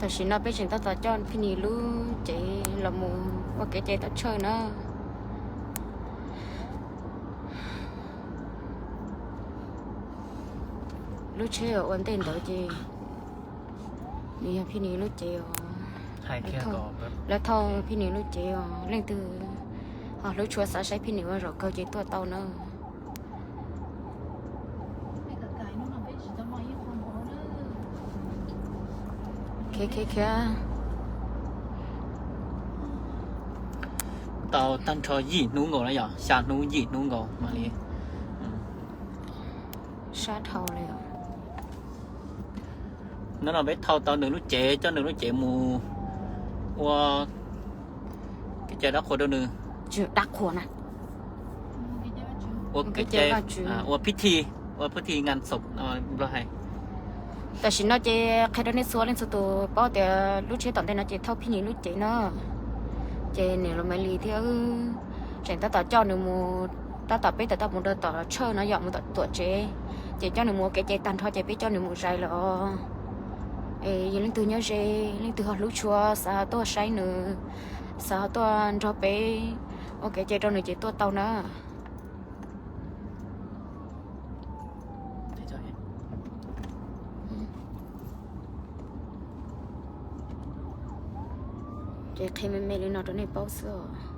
Tam sim no peb tseem tab tom coj Phij Nis lub cev los mus ua kev cai tom Tshawj na. Lub tsheb uas ua ntej ntawd ces nws yog Phij Nis lub cev os. Lawv thauj Phij Nis lub cev os, leej twg ho hlub tshua xav saib Phij Nis ua zaum kawg ces tuaj tau na. Khiav khiav khiav. Tau tag nrho yim hnub nkaus na yom, xya hnub yim hnub nkaus mam li sab dhau li os. Hnub no peb thauj tau nws lub cev, coj nws lub cev mus ua kev cai dab qhuas rau nws. Dab qhuas na. Ua kev cai, ua phi thi, ua phi thi ngan xom nplog hais. Tam sim no ces qhia rau nej txhua leej txhua tus paub tias lub tsheb tom ntej no ces thauj Phij Nis lub cev na. Ces niam laus Maiv Lis thiab wb tseem tab tom coj nws mus, tab tom peb tab tom mus rau tom Tshawj no yom, mus tom Tuam tsev. Ces coj nws mus ua kev cai tag nrho ces peb coj nws mus zais lawm os. Es yog leej twg nyob ze, leej twg ho hlub tshua xav tuaj saib nws, xav tuaj nrog peb ua kev cai rau nws ces tuaj tau na. Ces qhia me me li no rau nej paub xwb os.